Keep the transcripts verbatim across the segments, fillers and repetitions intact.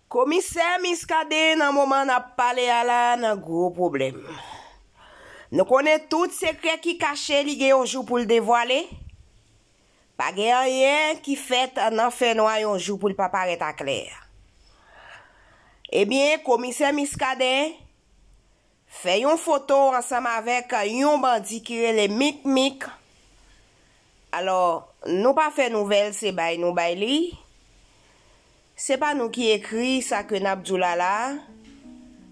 Komisè Muscadin, nan moman n ap pale a la, nan gwo pwoblèm. Nou konnen tout sekrè ki kache, li gen yon jou pou l devwale. Pa gen anyen ki fèt nan fènwa yon jou pou l pa parèt aklè. Ebyen, Komisè Muscadin, fè yon foto ansanm avèk yon bandi ki rele Mikmik. Alò, nou pa fè nouvèl, se bay nou bay li. Se pa nou ki ekri sa ke n ap di w la la,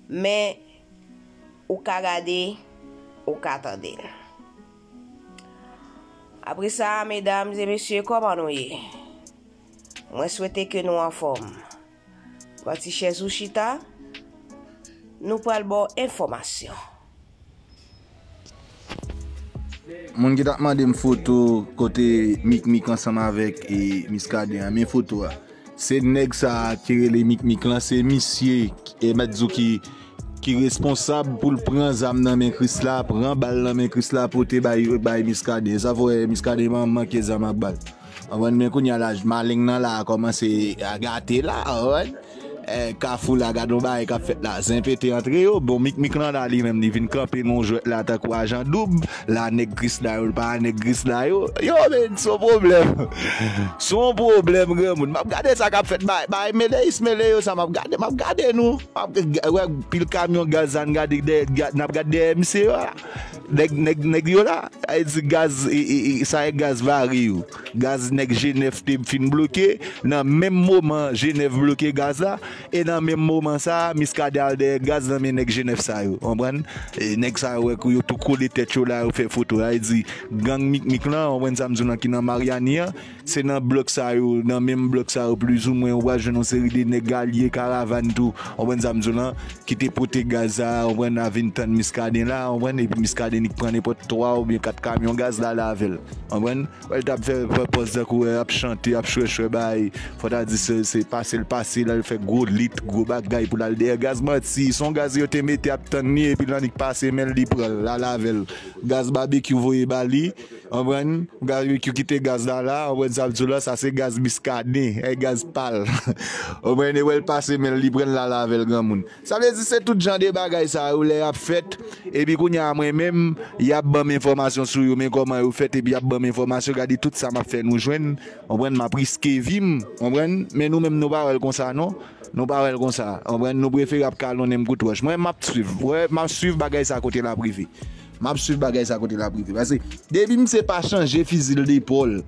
men ou ka gade, ou ka tande l. Apre sa, medam e mesye, kòman nou ye? Mwen swete ke nou anfòm. Pran ti chèz ou chita, nou pral ba w enfòmasyon. Moun ki t ap mande m foto kote Mikmik ansanm avèk e Muscadin an, men foto a. Se nèg sa a ki rele Mikmik lan, se misye e mèt di w ki, ki responsab pou l pran zam nan men Krisla, pran bal nan men Krisla, pote bay, bay Muscadin. Sa fè w wè Muscadin man-, manke zam ak bal. Konprann, men kounye a la, maleng nan la kòmanse a gate la, konprann. Eh, Kafou la, gade yon bagay k ap fèt la. Zen pete antre yo. Bon, Mikmik lan la, li menm, li vin kanpe nan yon jwèt la tankou ajan doub. La, nèg Krisla yo, li pa nèg Krisla yo. Yo, men, se yon pwoblèm. Se yon pwoblèm, granmoun. M ap gade sa k ap fèt. Bay, bay, mele, is mele yo, sa m ap gade, m ap gade nou. M ap g-, g-, wè, pil kamyon gaz la, n gade dèyè, ga-, n ap gade dèyè misye yo la. Nèg, nèg, nèg yo la. Ay di gaz, e, e, e, sa e gaz vari yo. Gaz nèg G nèf te fin bloke, nan menm moman G nèf bloke gaz la, e nan menm moman sa a, Muscadin al dèyè gaz nan men nèg G nèf sa yo, konprann? E nèg sa yo wè kou yo tou kole tèt yo la, yo fè foto, sa vle di gang Mikmik lan, konprann sa m di w lan ki nan Maryani an, se nan blòk sa yo, nan menm blòk sa yo, plizoumwen, ou pral jwenn yon seri de nèg alye karavàn tou, konprann sa m di w lan, ki te pote gaz sa a, konprann, a vin tann Muscadin la, konprann, epi Muscadin li k pran nenpòt twa oubyen kat kamyon gaz la, l ale avè l, konprann. Wè, l t ap fè, fè pòz tankou wè, ap chante, ap chwèchwè bay. Fò ta di se, se pase l pase, l al fè gwo lit, gwo bagay pou l al dèyè gaz. Manti, se yon gaz yo te mete ap tann li, epi l annik pase men l, li pran l, l ale avè l. Gaz Babekyou voye ba li, konprann? Babekyou kite gaz la la, konprann sa m di w la, sa se gaz Muscadin, e gaz pa l. Konprann? E wè l pase men l, li pran l, l ale avè l, granmoun. Sa vle di se tout jan de bagay sa yo lè y ap fèt, epi kounye a mwen menm, y ap ban m enfòmasyon sou yo, men kòman yo fèt, epi y ap ban m enfòmasyon, gade tout sa m ap fè nou jwenn, konprann, m ap riske vi m, konprann, men nou menm nou pa wè l konsa non, nou pa wè l konsa, konprann, nou prefere ap kalonnen m kout wòch. Mwen m ap swiv, wè, m ap swiv bagay sa kote l ap rive. M ap swiv bagay sa kote l ap rive. Paske depi misye pa chanje fizi l de pò l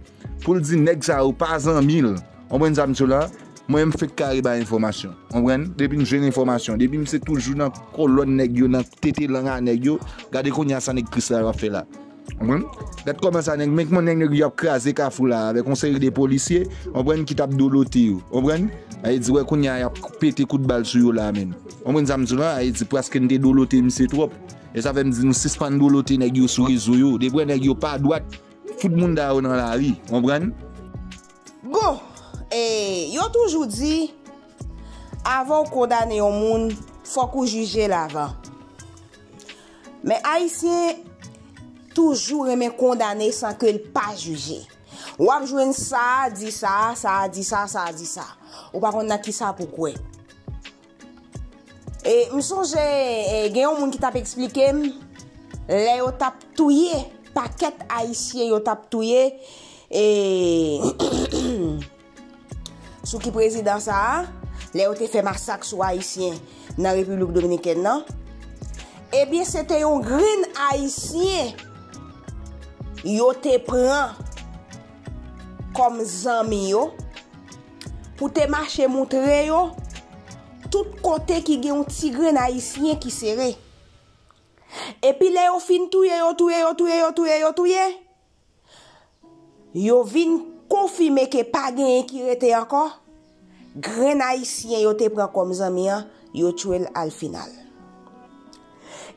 pou l di nèg sa yo pa zanmi l, konprann sa m di w la, mwen m fenk kare bay enfòmasyon. Konprann? Depi m jwenn enfòmasyon, depi m se toujou nan kolòn nèg yo, nan tete lang a nèg yo, gade kounye a sa nèg Krisla yo ap fè la. Konprann? Gad kòman sa nèg, men kòman nèg, nèg yo ap kraze Kafou la avèk yon seri de polisye, konprann, ki t ap dolote yo. Konprann? Sa vle di, wè, kounye a y ap pete kout bal sou yo la menm. Konprann sa m di w la? Sa vle di, paske n te dolote misye twòp. E sa fè m di nou sispann dolote nèg yo sou rezo yo. Depi w wè nèg yo pa dwat, fout moun da yo nan lari, konprann? Bon, e, yo toujou di, avan w kondane yon moun, fòk ou jije l avan. Men Ayisyen toujou renmen kondane san ke l pa jije. W ap jwenn sa a di sa, sa a di sa, sa a di sa. Ou pa konn nan kisa pou kwè. E, m sonje, e, gen yon moun ki t ap eksplike m, lè yo t ap touye, pakèt Ayisyen yo t ap touye, e, sou ki prezidan sa a, lè yo te fè masak sou Ayisyen nan Repiblik Dominikèn nan, ebyen, se te yon grenn Ayisyen yo te pran kòm zanmi yo, pou te mache moutre yo tout kote ki gen yon ti grenn Ayisyen ki sere. Epi lè yo fin touye yo, touye yo, touye yo, touye yo, touye, yo vin konfime ke pa genyen ki rete ankò. Grenn Ayisyen yo te pran kòm zanmi an, yo tchwe l al final.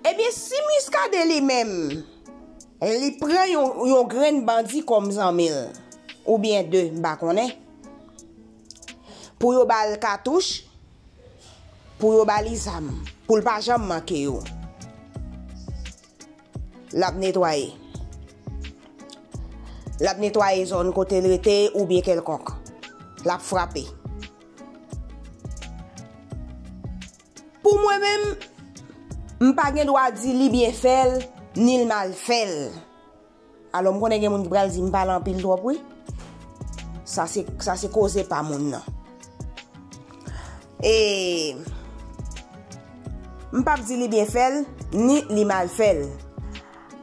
Ebyen, si Muscadin li menm, li pran yon, yon grenn bandi kòm zanmi l, oubyen de, m pa konnen, pou yo ba l katouch, pou yo ba li zam, pou l pa janm manke yo. L ap netwaye. L ap netwaye zòn kote l rete oubyen kèlkonk. L ap frape. Pou mwen menm, m pa gen dwa di li byen fè l, ni l mal fè l. Alò, m konnen gen moun ki pral di m pale anpil twòp, wi. Sa se, sa se koze pa moun nan. E m p ap di li byen fè l, ni li mal fè l.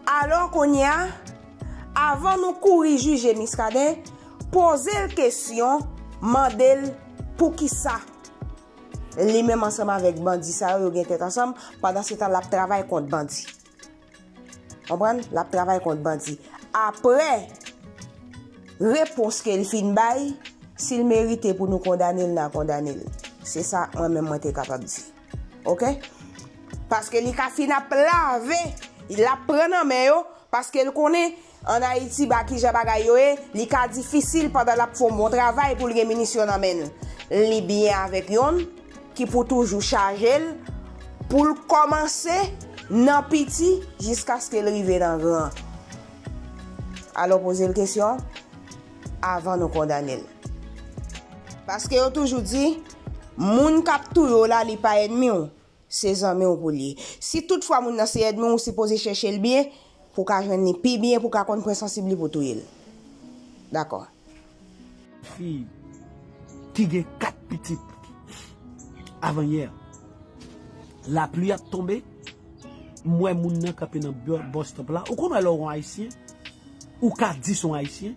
Alò, kounye a, avan nou kouri jije Miskaden, poze l kesyon, mande l poukisa li menm ansanm avèk bandi sa yo, yo gen tèt ansanm, pandan se tan l ap travay kont bandi. Konprann? L ap travay kont bandi. Apre repons ke l fin bay, si l merite pou nou kondane l, n a kondane l. Se sa mwen menm mwen te kapab di. Oke? Paske li ka fin ap lave, l ap pran nan men yo, paske l konnen ann Ayiti, ba kijan bagay yo ye, li ka difisil pandan l ap fè yon bon travay pou l gen minisyon nan men l. Li byen avèk yonn ki pou toujou chaje l, pou l kòmanse nan piti jiskaske l rive nan gran. Alò, poze l kesyon avan nou kondane l. Paske yo toujou di, moun k ap touye w la, li pa ènmi w, se zanmi w pou l ye. Si toutfwa moun nan se ènmi w, ou sipoze chèche l byen pou w ka jwenn li pi byen, pou w ka konn pwen sansib li pou w touye l. Dakò. Fi ki gen kat pitit. Avanyè, lapli ap tonbe, m wè moun nan kanpe nan bò-, bòstòp la. Ou konn wè lè w yon Ayisyen, ou ka di se yon Ayisyen.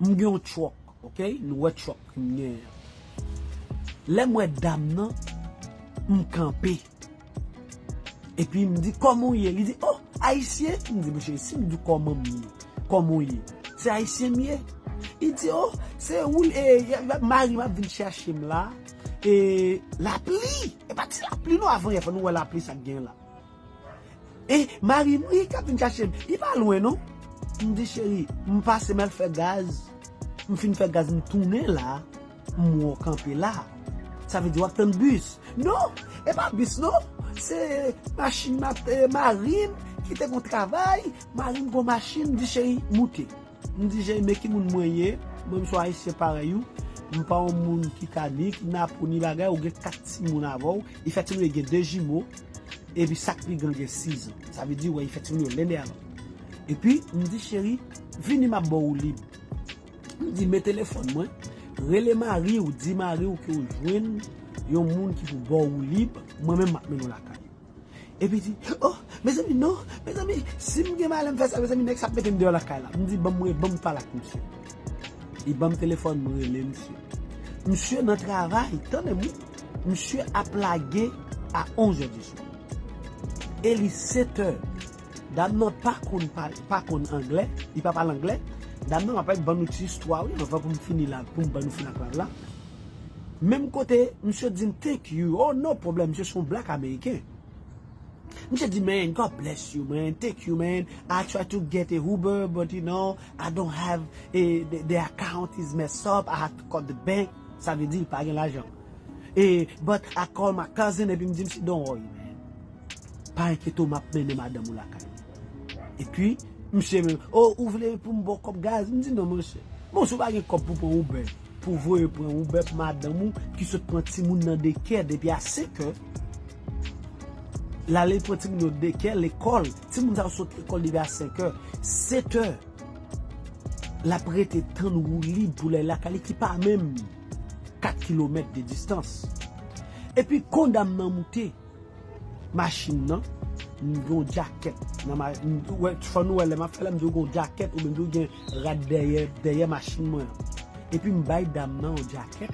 M gen yon twòk, oke? Nou wè twòk ke m genyen an. Lè m wè dam nan, m kanpe. Epi m di, "Kòman w ye?" Li di, "Oh, Ayisyen?" M di, "Monchè, si m di w kòman m ye, kòman w ye? Se Ayisyen m ye." Li di, "Oh, se ou, e, mari m ap vin chache m la. E, lapli, e pa ti lapli non, avanyè fò nou wè lapli sa k gen la. E, mari m, wi, k ap vin chache m. Li pa lwen non." M di, "Cheri, m pase m al fè gaz. M fin fè gaz, m tounen la." M wè w kanpe la. Sa vle di w ap tann bis. Non, e pa bis non. Se machin ma-, e, mari m ki te gon travay. Mari m gon machin, m di, "Cheri, moute." M di, "Cheri, men ki moun mwen ye. Mwen, m se yon Ayisyen parèy ou. M pa yon moun ki ka ni kidnape w, ni bagay. Ou gen kat timoun avè w." Li fè timoun yo gen de jimo. Epi sa k pi gran gen sizan. Sa vle di, wè, li fè timoun yo len dèyè lòt. Epi, m di, "Cheri, vini, m ap ba w woulib." M di, "Men telefòn mwen, rele mari w, di mari w ke w jwenn yon moun ki pou ba w woulib, mwen menm m ap mennen w lakay ou." Epi di, "Oh, mezanmi, non, mezanmi, si m gen malè m fè sa, mezanmi, nèg sa ap mete m deyò lakay la." M di, "Ban m re-, ban m pale ak misye." Li ban m telefòn, m rele misye. Misye nan travay, tande m wi. Misye ap lage a onz è di swa. E li sèt è. Dam nan pa konn pa, pa konn anglè, li pa pale anglè. Dam nan, m ap ban nou ti istwa wi, anvan pou m fini la, pou m ban nou fini ak la la. Menm kote, misye di m, "Thank you." Oh, no problem, misye se yon black American. Misye di, "Man, God bless you, man. Thank you, man. I try to get a Uber, but you know, I don't have a, the, the account is messed up. I have to call the bank." Sa vle di, li pa gen lajan. E, "But I call my cousin," epi m di, "Misye, don't worry, man. Pa enkyete w, m ap mennen madanm ou lakay." Epi, misye menm, "Oh, ou vle pou m ba w kòb gaz?" M di, "Non, monchè. Bon, si w pa gen kòb pou pran Uber, pou voye pran Uber pou madanm ou ki sot pran timoun nan dekè depi a senk è, l ale pran timoun yo dekè, lekòl, timoun sa yo sot lekòl depi a senk è, sèt è, l ap rete tann woulib pou l al lakay li ki pa menm kat kilomèt de distans. Epi, kon dam nan moute machin nan, m gen yon djakèt nan ma-, m, wè, fò nou wè lè m ap fè la, m di w gen yon djakèt oubyen m di w gen rad dèyè, dèyè machin mwen an. Epi m bay dam nan yon djakèt,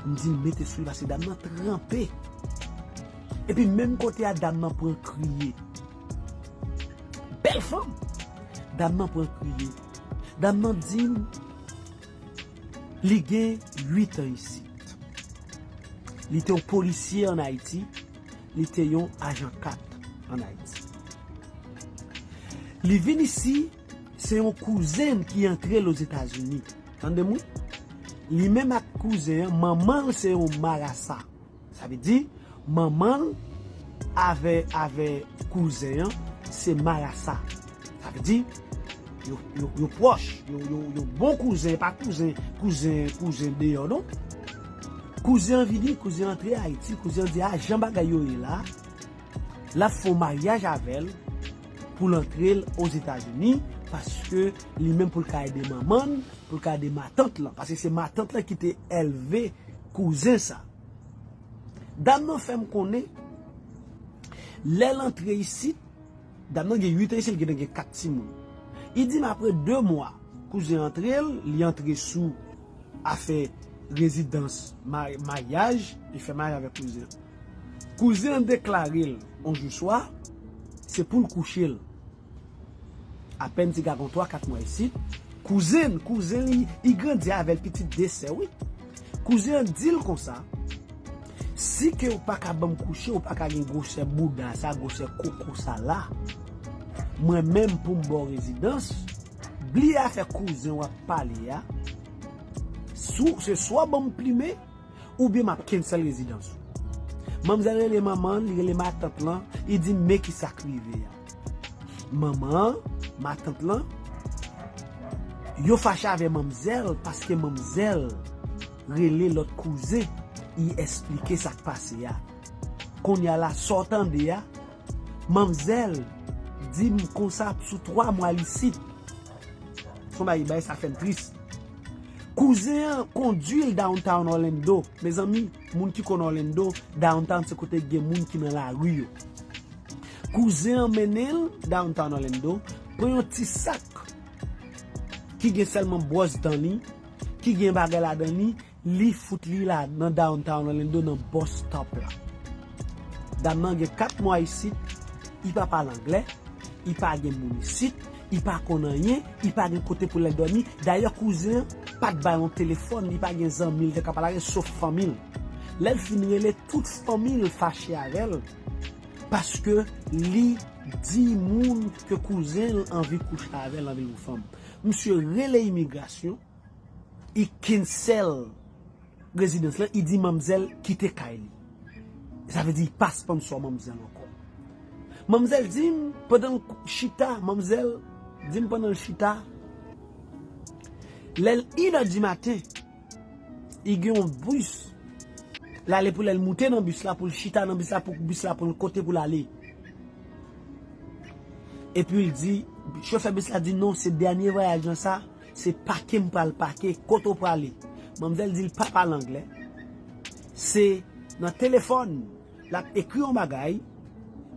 m di l mete sou li paske dam nan tranpe. Epi menm kote a, dam nan pran kriye. Bèl fanm! Dam nan pran kriye. Dam nan di m, li gen uit an isit. Li te yon polisye ann Ayiti, li te yon ajan kat ann Ayiti. Li vin isi, se yon kouzen l ki antre l Ozetazini. Tande m wi. Li menm ak kouzen an, manman l se yon marasa. Sa vle di, manman l avè, avè kouzen an, se marasa. Sa vle di, yo, yo, yo pwòch, yo, yo, yo bon kouzen, pa kouzen, kouzen, kouzen deyò, non. Kouzen an vini, kouzen an antre Ayiti, kouzen an di, a, jan bagay yo ye la, l ap fè yon maryaj avè l pou l antre l Ozetazini, paske li menm pou l ka ede manman l, pou l ka ede matant lan, paske se matant lan ki te elve kouzen sa. Dam nan fè m konnen, lè l antre isit, dam nan gen uit an isit, li gentan gen kat timoun. Li di m apre de mwa, kouzen antre l, li antre sou afè rezidans, ma-, maryaj, li fè maryaj avèk kouzen an. Kouzen an deklare l yon jou swa, se pou l kouche l. Apèn ti gason twa, kat mwa isit, kouzen, kouzen li, li grandi avè l, pitit de sè, wi. Kouzen an di l konsa, si ke ou pa ka ban m kouche, ou pa ka gen gwosè bouda sa, gwosè koko sa la, mwen menm pou m ba w rezidans, bliye afè kouzen w ap pale a. Sou, se swa ban m plimen, oubyen m ap cancel rezidans ou. Manmzèl rele manman l, li rele matant lan, li di m men ki sa k rive a. Manman an, matant lan, yo fache avè manmzèl paske manmzèl rele lòt kouzen, li esplike sa k pase a. Kounye a la, sa w tande a, manmzèl di m konsa sou twa mwa l isit. Se yon bagay, bagay sa fè m tris. Kouzen an kondui l downtown Orlando. Mezanmi, moun ki konn Orlando, downtown se kote gen moun ki nan lari yo. Kouzen an mennen l downtown Orlando, pran yon ti sak ki gen sèlman bwòs dan li, ki gen bagay ladan li, li fout li la nan downtown Orlando nan bus stop la. Dam nan gen kat mwa isit, li pa pale anglè, li pa gen moun isit, li pa konn anyen, li pa gen kote pou l al dòmi. Dayè, kouzen an pa t bay yon telefòn, li pa gen zanmi l te ka pale avè l, sof fanmi l. Lè l fin rele, tout fanmi l fache avè l, paske li di moun ke kouzen l anvi kouche avè l, anvi l yon fanm. Misye rele imigrasyon, li cancel rezidans lan, li di manmzèl kite kay li. Sa vle di li pa sponsor manmzèl ankò. Manmzèl di m, pandan l chita, manmzèl di m pandan l chita, lè l inè di maten, li gen yon bis, l ale pou lè l moute nan bis la, pou l chita nan bis la, pou bis la pran l kote pou l ale. Epi l di, chofè bis la di, non, se dènye vwayaj lan sa, se pake m pral pake, kote w prale? Manmzèl di l pa pale anglè. Se nan telefòn, l ap ekri yon bagay,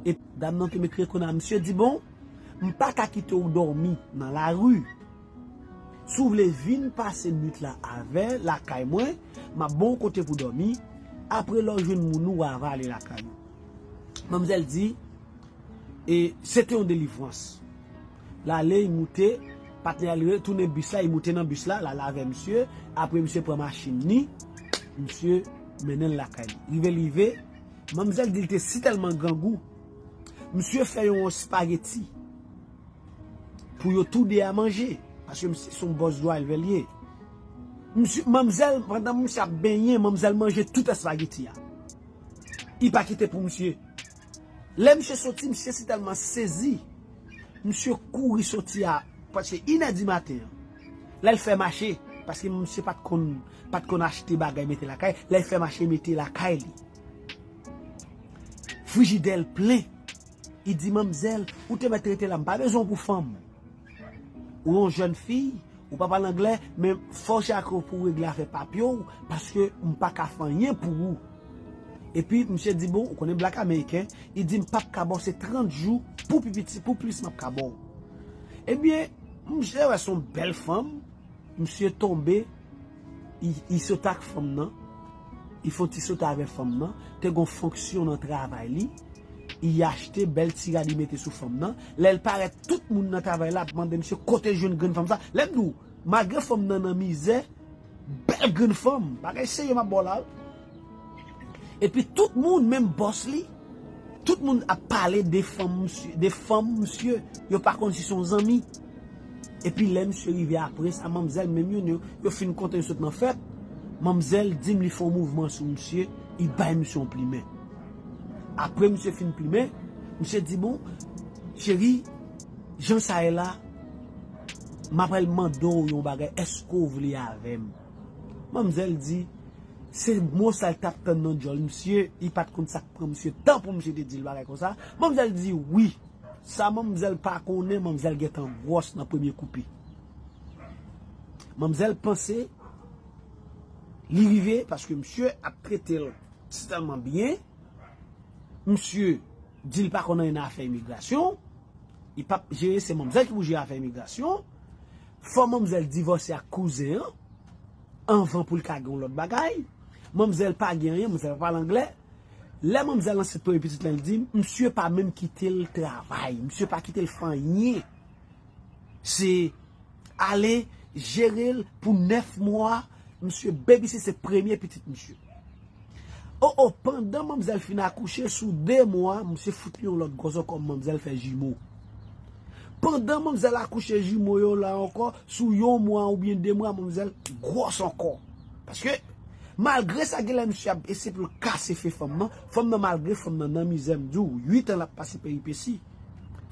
e dam nan te m ekri kounye a, misye di, bon, m pa ka kite w dòmi nan lari. Si w vle vin pase nuit la avè, lakay mwen, m ap ba w kote pou dòmi, apre lè w jwenn moun ou, w a va ale lakay ou. Manmzèl di, e se te yon delivrans. L ale, li moute, patnè a li retounen bis la, li moute nan bis la, l ale avè misye, apre misye pran machin li, misye mennen l lakay li. Rive l rive, manmzèl di l te sitèlman grangou, misye fè yon espageti pou yo tou de a manje, paske misye se yon bòs dwa elve l ye. Misye, manmzèl, pandan misye ap benyen, manmzèl manje tout espageti a. Li pa kite pou misye. Lè misye soti, misye sitèlman sezi. Misye kouri soti a prèske inè di maten an. Lè l fè mache, paske misye pa t konn, pa t konn achte bagay mete lakay, lè l fè mache mete lakay li. Frijidè l plen. Li di, manmzèl, ou te mèt rete la, m pa bezwen w pou fanm. Ou yon jèn fi, ou pa pale anglè, men fò w chak pou w regle afè papye w, paske m pa ka fè anyen pou ou. Epi, misye di, bon, ou konnen blak ameriken, li di, m p ap ka ba w, se trant jou, pou pi piti, pou plis m ap ka ba w. Ebyen, misye wè se yon bèl fanm, misye tonbe, li, li sote ak fanm nan, li fè yon ti sote avè fanm nan, te gon fonksyon nan travay li, li achte bèl ti rad li mete sou fanm nan, lè l parèt tout moun nan travay la ap mande misye kote l jwenn grenn fanm sa, lè m di w, malgre fanm nan nan mizè, bèl grenn fanm, bagay serye m ap ba w la wi. Epi tout moun, menm bòs li, tout moun ap pale de fanm misye, de fanm misye, yo pa konn si se yon zanmi. Epi lè misye rive apre sa, manmzèl menm youn yo, yo fin kontan yo sot nan fèt, manmzèl di m li fè yon mouvman sou misye, li bay misye yon plimen. Apre misye fin plimen, misye di, bon, cheri, jan sa ye la, m ap al mande w yon bagay, èske w vle avè m? Manmzèl di, Se mo sa l t ap tann nan djòl misye, li pa t konn sa k pran misye tan pou misye te di l bagay konsa. Manmzèl di wi. Sa manmzèl pa konnen, manmzèl gentan gwòs nan premye koupe. Manmzèl panse li rive paske misye ap trete l sitèlman byen. Misye di l pa konn anyen nan afè imigrasyon. Li p ap jere, se manmzèl ki pou jere afè imigrasyon. Fò manmzèl divòse ak kouzen an anvan pou l ka gen yon lòt bagay. Manmzèl pa gen anyen, manmzèl pa pale anglè. Lè manmzèl ansent premye pitit lan, li di, misye pa menm kite l travay, misye pa kite l fè anyen. Se ale jere l pou nèf mwa, misye babysite, se premye pitit misye. O, o, pandan manmzèl fin akouche, sou de mwa, misye fout li yon lòt gwòs ankò, manmzèl fè jimo. Pandan manmzèl akouche jimo yo la ankò, sou yon mwa oubyen de mwa, manmzèl gwòs ankò. Paske, malgre sa, genlè misye ap eseye pou l kase fè fanm nan, fanm nan, malgre fanm nan nan mizè, m di w, uit an l ap pase peripesi.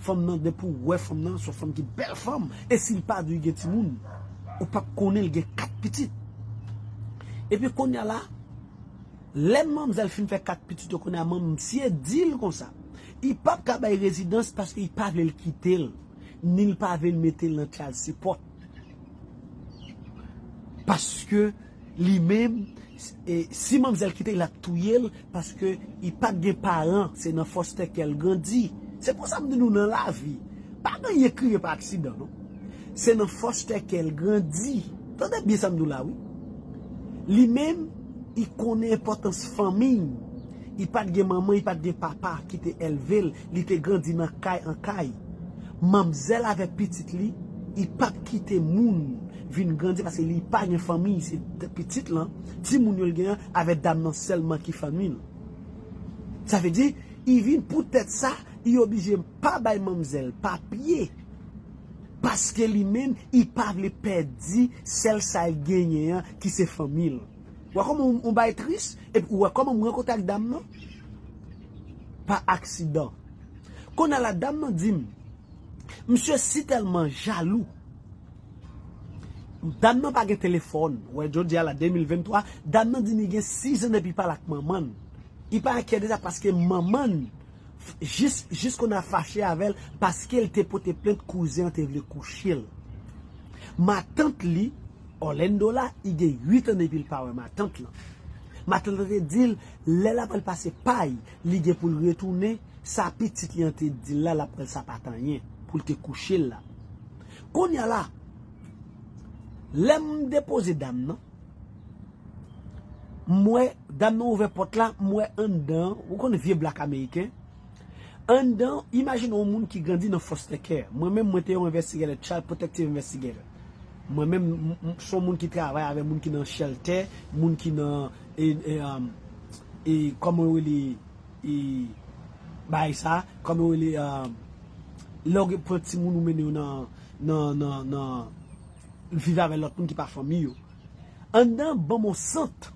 Fanm nan, depi w wè fanm nan, se yon fanm ki bèl fanm. E si l pa di w li gen timoun, ou p ap konnen l gen kat pitit. Epi kounye a la, lè manmzèl fin fè kat pitit yo, kounye a, manm, misye di l konsa, li p ap ka bay rezidans paske li pa vle l kite l, ni l pa vle l mete l nan child support. Paske li menm, e, si manmzèl kite l, l ap touye l, paske li pa t gen paran, se nan foster care l grandi. Se pou sa m di nou nan lavi, pa gen anyen k rive pa aksidan, non. Se nan foster care l grandi. Tande byen sa m di w la, wi. Li menm, li konnen enpòtans fanmi. Li pa t gen manman, li pa t gen papa ki te elve l, li te grandi nan kay an kay. Manmzèl avèk pitit li, li p ap kite moun vin grandi paske li pa gen fanmi, se t-, pitit lan, timoun yo l gen an, avèk dam nan sèlman ki fanmi l. Sa vle di, li vin poutèt sa, li oblije pa bay manmzèl papye. Paske li menm, li pa vle pèdi sèl sa l genyen an, ki se fanmi l. Ou wè kòman yon, yon bagay tris, epi ou wè kòman m rankontre ak dam nan? Pa aksidan. Kounye a la, dam nan di m, misye sitèlman jalou. Dam nan pa gen telefòn. Ou wè, jodi a la, de mil venntwa, dam nan di m li gen sis an depi l pale ak manman l. Li pa enkyète sa paske manman l, f-, jis, jis kounye a fache avè l paske l te pote plent kouzen an te vle kouche l. Matant li, Orlando la, li gen uit an depi l pa wè matant lan. Matant lan te di l, lè l apral pase pay, li gen pou l retounen, sa pitit li an te di l la, l ap pran l, sa pa t anyen, pou l te kouche l la. Kounye a la, lè m depoze dam nan, m wè dam nan ouvè pòt la, m wè anndan, ou konn vye blak ameriken, anndan, imajine yon moun ki grandi nan foster care. Mwen menm, mwen te yon investigator, child protective investigator. Mwen menm, m, m, se yon moun ki travay avè moun ki nan shelter, moun ki nan, e, e, um, e, kòman yo rele, e, bagay sa, kòman yo rele, um, lè w gen pran timoun ou mennen yo nan, nan, nan, nan, viv avè lòt moun ki pa fanmi yo. Anndan, ban m yon sant,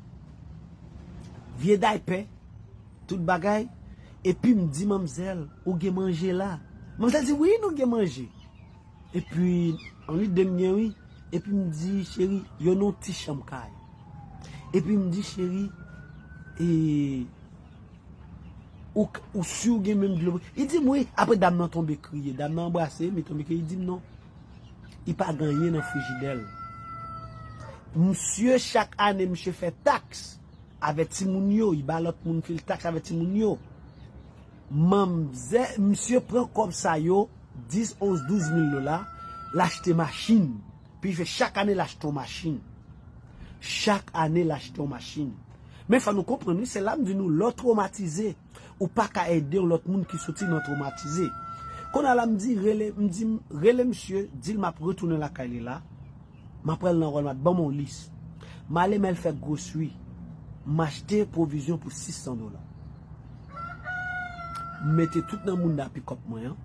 vye daypè, tout bagay, epi m di manmzèl, ou gen manje la? Manmzèl di, wi, nou gen manje. Epi, annik de m gen, wi. Epi m di, cheri, yo nan yon ti chanm kay. Epi m di, cheri, e, ou, ou si w gen menm dlo? Li di m, wi. Apre, dam nan tonbe kriye. Dam nan anbrase m, li tonbe kriye, li di m, non. Li pa gen anyen nan frijidè l. Misye, chak ane, misye fè taks avè timoun yo, li ba lòt moun fil taks avè timoun yo. Manmzè, misye pran kòb sa yo, dis, onz, douz mil dola, l achte machin. Pi fè chak ane l achte yon machin. Chak ane l achte yon machin. Men fò nou konprann, wi, se la m di nou, lè w twomatize, ou pa ka ede yon lòt moun ki soti nan twomatize. Kounye a la, m di, rele, m di, rele misye, di l m ap retounen lakay li la. M ap pral nan Walmart, ban m yon lis. M ale, m al fè gwosri. M achte pwovizyon pou sis san dola. M mete tout nan mounda pikòp mwen an.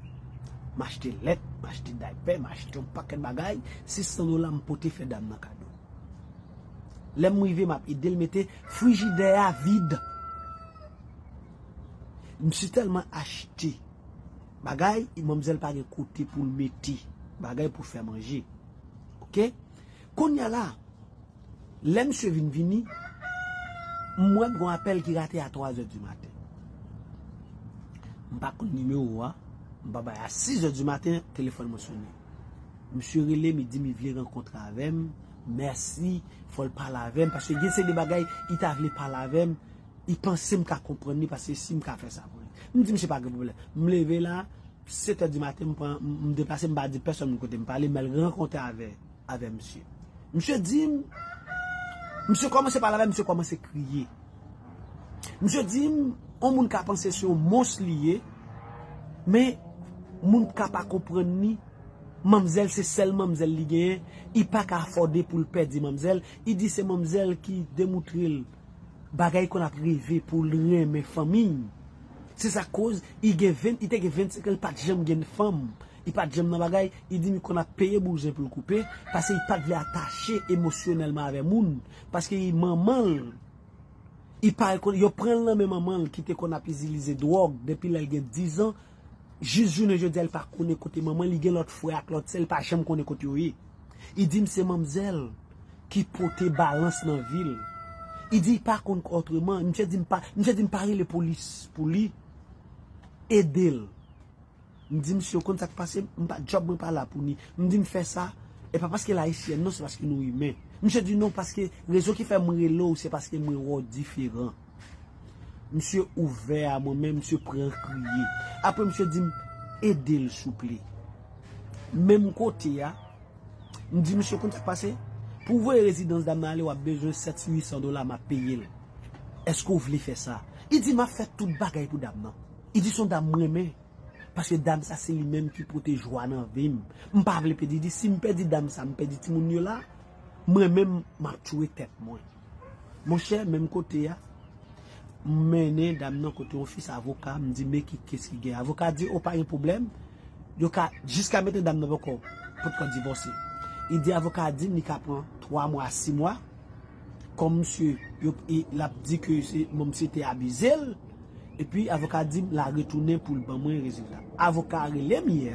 M achte lèt, m achte daypè, m achte yon pakèt bagay. Sis san dola m pote fè dam nan kado. Lè m rive, m ap ede l mete frijidè a vid. M si tèlman achte bagay, manmzèl pa gen kote pou l mete bagay pou fè manje. Oke? Kounye a la, lè misye vin vini, M wè m gon apèl ki rate a twa zè di maten. M pa konn nimewo a. M pa bay a sis zè di maten, telefòn mwen sonnen. Misye rele m, li di m li vle rankontre avè m. Mèsi, fò l pale avè m, paske gen se de bagay li ta vle pale avè m. Li panse m ka konprann li, paske si m ka fè sa pou li. M di misye pa gen pwoblèm. M leve la, sèt è di maten, m pran, m, m deplase, m pa di pèsonn kote m pale, m al rankontre avè, avè misye. Misye di m, misye kòmanse pale avè m, misye kòmanse kriye. Misye di m, on moun ka panse se yon mons li ye, men moun ka pa konprann li. Manmzèl, se sèl manmzèl li genyen, li pa ka afòde pou l pèdi manmzèl. Li di se manmzèl ki demoutre l bagay konn ap rive pou l renmen fanmi l. Se sa k koz li gen ven, li te gen vennsenk an, li pa t janm gen fanm. Li pa t janm nan bagay, li di m li konn ap peye bouzen pou l koupe, paske li pa t vle atache emosyonèlman avè moun. Paske manman l, li pa rekonn, yo pran l nan men manman l ki te konn ap itilize dwòg depi lè l gen diz an, jis jounen jodi a, li pa konnen kote manman l, li gen lòt frè ak lòt sè, li pa janm konnen kote yo ye. Li di m se manmzèl ki pote balans nan vi l. Li di li pa konn otreman. Misye di m pa, misye di m pa rele polis pou li ede l. M di misye, ou konn sa k pase, m pa, djòb mwen pa la pou ni. M di m fè sa, e pa paske l ayisyèn non, se paske nou imen. Misye di non, paske rezon ki fè m rele w, se paske mwen wè w diferan. Misye ouvè a mwen, men misye pran kriye. Apre misye di m, ede l souple. Menm kote a, m di misye, konn sa k pase? Pou w voye rezidans dam nan ale, w ap bezwen sèt, uit san dola, m ap peye l. Èske w vle fè sa? Li di m ap fè tout bagay pou dam nan. Li di se yon dam m renmen. Paske dam sa se li menm ki pote jwa nan vi m. M pa vle pèdi, li di si m pèdi dam sa, m pèdi timoun yo la, mwen menm m ap tchwe tèt mwen. Monchè, menm kote a, m mennen dam nan kote yon fis avoka, m di men ki kes ki gen. Avoka di, o pa gen pwoblèm, yo ka, jiska mentnan dam nan poko, potko divòse. Li di avoka a di m li ka pran twa mwa a sis mwa, kòm misye, yo, e, l ap di ke se, bon, misye te abize l, epi avoka di m l a retounen pou l ban mwen rezilta. Avoka a rele m yè,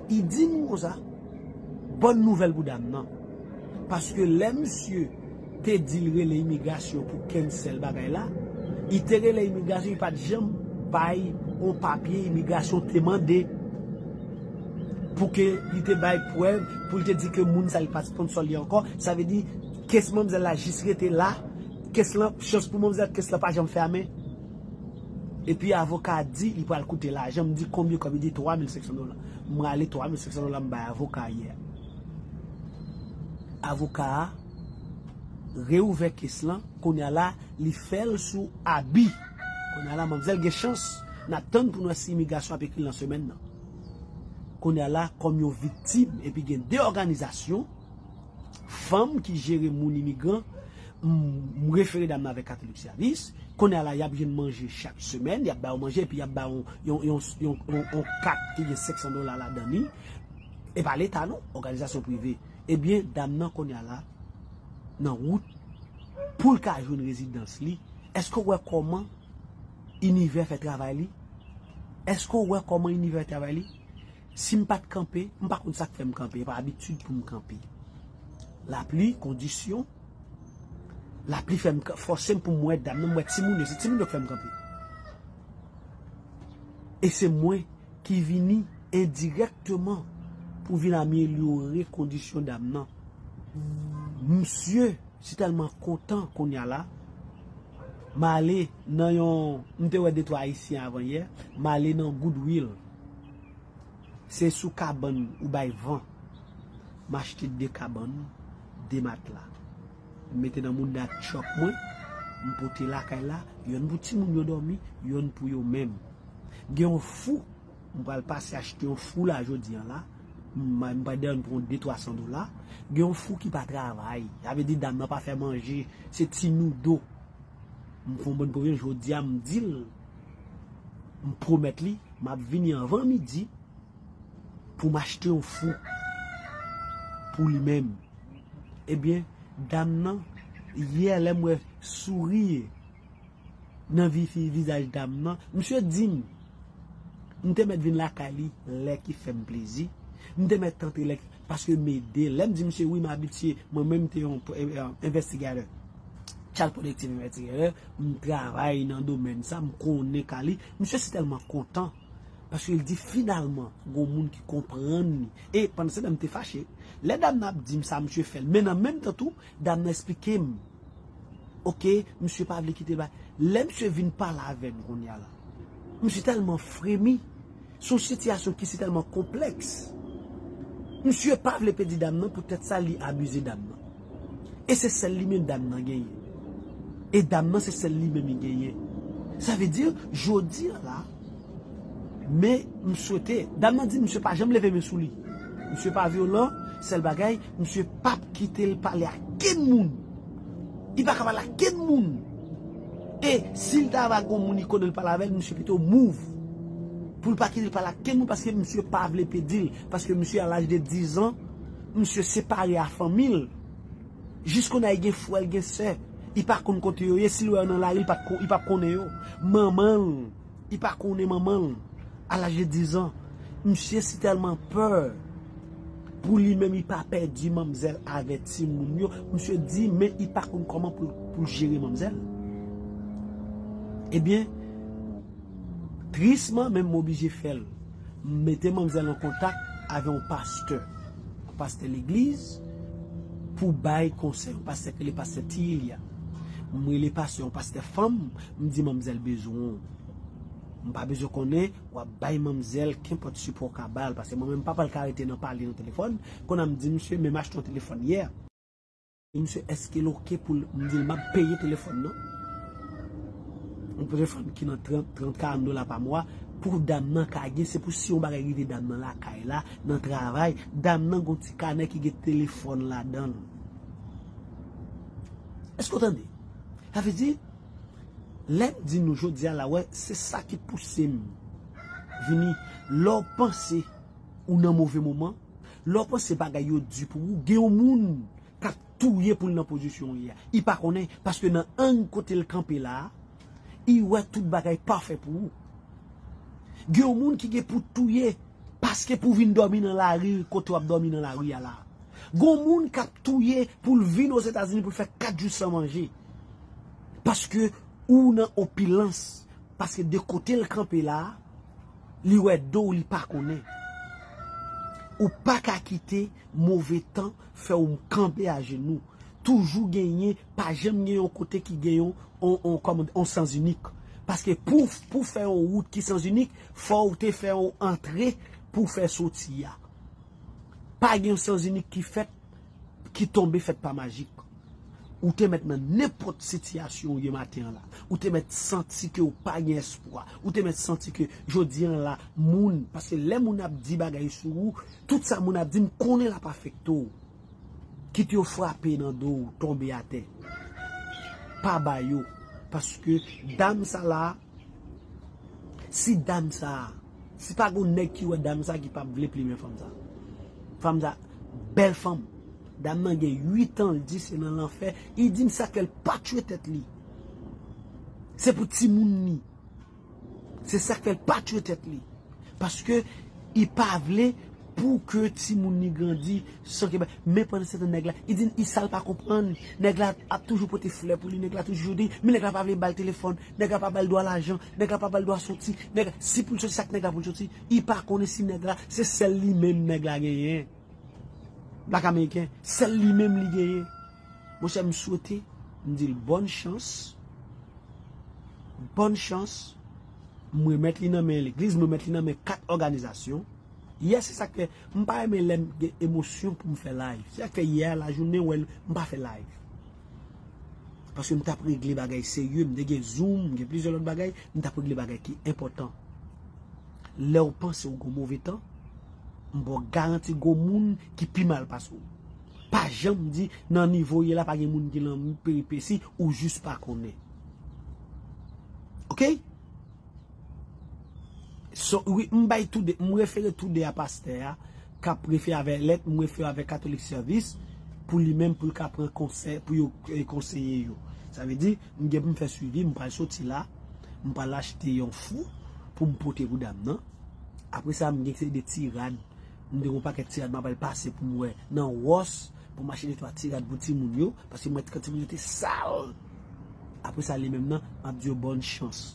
li di m konsa, bòn nouvèl pou dam nan. Paske lè misye te di l rele imigrasyon pou cancel bagay la, li te rele imigrasyon, li pa t janm bay yon papye imigrasyon te mande. Pou ke li te bay prèv, pou l te di ke moun sa li pa sponsò li ankò, sa vle di, kes manmzèl la jis rete la, kes lan, chans pou manmzèl, kes lan pa janm fèmen. Epi avoka a di, li pral koute lajan, m di konbyen kòb, li di twa mil senk san dola. M rale twa mil senk san dola, m bay avoka a yè. Avoka a reouvè kes lan, kounye a la, li fè l sou abi. Kounye a la, manmzèl gen chans, n ap tann pou n wè si imigrasyon ap ekri l nan semèn nan. Kounye a la, kòm yon viktim, epi gen de òganizasyon, fanm ki jere moun imigran, m, m refere dam nan avèk Catholic Service. Kounye a la, y ap jwenn manje chak semèn, y ap ba yo manje, epi y ap ba yo yon, yon, yon, yon, yon kat ki gen senk san dola ladan li. E pa leta non, òganizasyon prive. Ebyen, dam nan kounye a la, nan wout, pou l ka jwenn rezidans li. Èske w wè kòman inivè fè travay li? Èske w wè kòman inivè fè travay li? Si m pa t kanpe, m pa konn sa k fè m kanpe, e pa abitid pou m kanpe. Lapli, kondisyon, lapli fè m ka-, fòse m pou m wè dam nan, m wè timoun yo, se timoun yo k fè m kanpe. E se mwen ki vini endirèkteman pou vin amelyore kondisyon dam nan. Misye si tèlman kontan kounye a la, m ale nan yon, m te wè de twa Ayisyen avan yè, m ale nan Goodwill. Se sou kabann ou bay van. M achte de kabann, de matla. M mete nan mounda tchòk mwen, m pote lakay la, yonn pou timoun yo dòmi, yonn pou yo menm. Gen yon fou, m pral pase achte yon fou la jodi a la, m, m pral desann pran de twa san dola. Gen yon fou ki pa travay, sa vle di dam nan pa fè manje, se ti noudo. M fè yon bon pwomès jodi a, m di l, m pwomèt li, m ap vini anvan midi pou m achte yon fou pou li menm. Ebyen, dam nan, yè lè m wè souri nan vi-, vi-, vizaj dam nan, misye di m, m te mèt vin lakay li lè ki fè m plezi, m te mèt antre lè ki, paske m ede l. Lè m di misye, wi, m abitye, mwen menm m te yon, eh, eh, envestigatè. Charles Paul Etienne Vertière, m travay nan domèn sa, m konnen ka li. Misye si tèlman kontan, paske l di finalman, gon moun ki konprann li. E pandan se tan, m te fache. Lè dam nan ap di m sa, misye fè l. Men nan menm tan tou, dam nan eksplike m. Oke, misye pa vle kite l ba. Lè misye vin pale avè m kounye a la, misye tèlman fremi. Se yon sitiyasyon ki si tèlman konplèks. Misye pa vle pèdi dam nan, poutèt sa li abize dam nan. E se sèl li menm dam nan genyen. E dam nan se sèl li menm li genyen. Sa vle di, jodi a la, men m swete, dam nan di misye pa janm leve men sou li. Misye pa vyolan, sèl bagay, misye p ap kite l pale a kenn moun. Li pa ka pale a kenn moun. E si l ta va gon moun li konnen l pale avè l, misye pito move. Pou l pa kite l pale a kenn moun, paske misye pa vle pèdi l. Paske misye a laj de diz an, misye separe a fanmi l. Jis kounye a li gen frè l, gen sè. Li pa konn kote yo ye, si l wè yo nan lari, li pa t ko-, li p ap konnen yo. Manman l, li pa konnen manman l. A laj de diz an, misye si tèlman pè pou li menm li pa pèdi manmzèl avè timoun yo. Misye di, men li pa konn kòman pou, pou l jere manmzèl. Ebyen, trisman, men m oblije fè l. M mete manmzèl an kontak avè yon pastè, yon pastè legliz, pou bay konsèy. Yon pastè ki rele pastè Tilia. M rele pastè, yon pastè fanm, m di manmzèl bezwen w. M pa bezwen konnen, w ap bay manmzèl kenpòt sipò w ka ba l, paske mwen menm m pa pral ka rete nan pale nan telefòn, kounye a m di misye, men m achte yon telefòn yè. Misye, èske l oke pou l, m di l, m ap peye telefòn nan. Yon telefòn ki nan trant, trant, karant dola pa mwa, pou dam nan ka gen, se pou si yon bagay rive dam nan lakay la, nan travay, dam nan gon ti kanè ki gen telefòn ladan l. Èske w tande? Sa vle di, lè m di nou jodi a la, wè, se sa ki pouse m vini. Lè w panse ou nan move moman, lè w panse bagay yo di pou ou, gen yon moun k ap touye pou l nan pozisyon w ye a. Li pa konnen, paske nan ang kote l kanpe la a, li wè tout bagay pafè pou ou. Gen yon moun ki gen pou touye, paske pou vin dòmi nan lari, kote w ap dòmi nan lari a la. Gen yon moun k ap touye pou l vin Ozetazini pou l fè kat jou san manje. Paske ou nan opilans. Paske de kote l kanpe la, li wè do w, li pa konnen. Ou pa ka kite move tan fè w kanpe ajenou. Toujou genyen, pa janm gen yon kote ki gen yon, on, on, kòman, on sans unique. Paske pou, pou fè yon wout ki sans unique, fò w te fè yon antre pou fè soti a. Pa gen yon sans unique ki fèt, ki tonbe fèt pa majik. Ou te mèt nan nenpòt sitiyasyon ou ye maten an la. Ou te mèt santi ke ou pa gen espwa. Ou te mèt santi ke jodi an la, moun, paske lè moun ap di bagay sou ou, tout sa moun ap di, m konnen l ap afekte w. Kit yo frape nan do w, tonbe atè. Pa ba yo. Paske dam sa la, si dam sa, si pa gon nèg ki wè dam sa ki p ap vle plimen fanm sa. Fanm sa, bèl fanm. Dam nan gen uit an, l di se nan lanfè. Li di m sa k fè l pa tchwe tèt li. Se pou timoun li. Se sa k fè l pa tchwe tèt li. Paske li pa vle pou ke timoun li grandi san ke ba-, men pandan se tan nèg la, li di, li sa l pa konprann. Nèg la ap toujou pote flè pou li, nèg la toujou di, men nèg la pa vle ba l telefòn, nèg la pa ba l dwa lajan, nèg la pa ba l dwa soti, nèg la, si pou l soti, sa k nèg la pou l soti, li pa konnen si nèg la, se sèl li menm nèg la genyen. Black American, sèl li menm li genyen. Monchè, m swete, m di l bòn chans. Bòn chans. M remèt li nan men legliz, m remèt li nan men kat òganizasyon. Yè, se sa k fè m pa renmen lè m gen emosyon pou m fè live. Se sa k fè yè a lajounen, w wè m pa fè live. Paske m t ap regle bagay serye, m te gen Zoom, m gen plizyè lòt bagay, m t ap regle bagay ki enpòtan. Lè w panse w gon move tan, m ba w garanti gon moun ki pi mal pase w. Pa janm di nan nivo w ye la pa gen moun ki nan peripesi, ou jis pa konnen. Oke? So, wi, m bay toude, m refere toude a pastè a, k ap refere avè lèt, m refere avè Catholic Service, pou li menm, pou l ka pran konsèy, pou yo, eh, konseye yo. Sa vle di, m gen pou m fè swivi, m pral soti la, m pral achte yon fou pou m pote pou dam nan. Apre sa, m gen se de ti rad, m gen yon pakèt ti rad m ap al pase pou m wè nan wòs, pou m achte de twa ti rad pou timoun yo, paske m wè kan timoun yo te sal. Apre sa, li menm nan ap di yo bòn chans.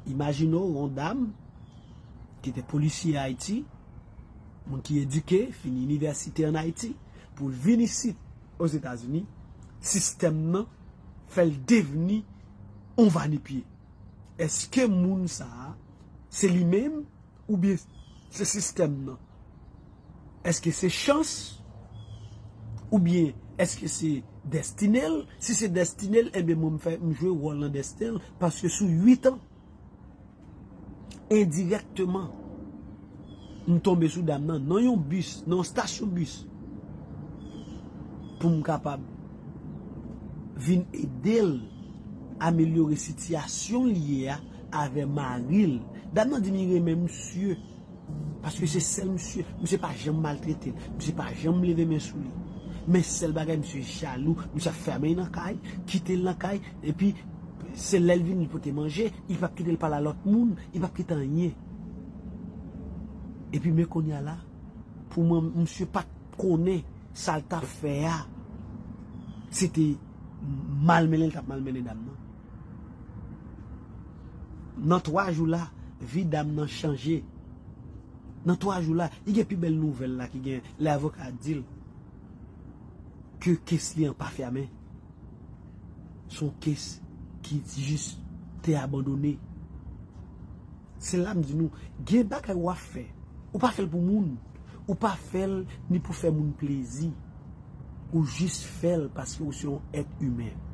Imajine w yon dam ki te polisye Ayiti, moun ki edike, fini inivèsite ann Ayiti, pou l vin isit Ozetazini, sistèm nan fè l devni yon vanipye. Èske moun sa a se li menm oubyen se sistèm nan? Èske se chans oubyen èske se destine l? Si se destine l, enben mwen m fè m jwe wòl nan desten l, paske sou uit an, endirèkteman, m tonbe sou dam nan nan yon bis, nan yon stasyon bis, pou m kapab vin ede l amelyore sitiyasyon li ye a avè mari l. Dam nan di m li renmen misye. Paske se sèl misye, misye pa janm maltrete l, misye pa janm leve men sou li. Men sèl bagay, misye jalou, misye ap fèmen l nan kay, kite l nan kay, epi se lè l vini, li pote manje, li p ap kite l pale a lòt moun, li p ap kite anyen. Epi men kounye a la, pou mwen, misye pa t konnen sa l t ap fè a, se te malmennen l t ap malmennen dam nan. Nan twa jou la, vi dam nan chanje. Nan twa jou la, li gen pi bèl nouvèl la ki gen, lè avoka a di l ke kes li an pa fèmen. Se yon kes ki jis te abandone. Se la m di nou, gen bagay w ap fè, ou pa fè l pou moun, ou pa fè l ni pou fè moun plezi. Ou jis fè l paske ou se yon èt imen.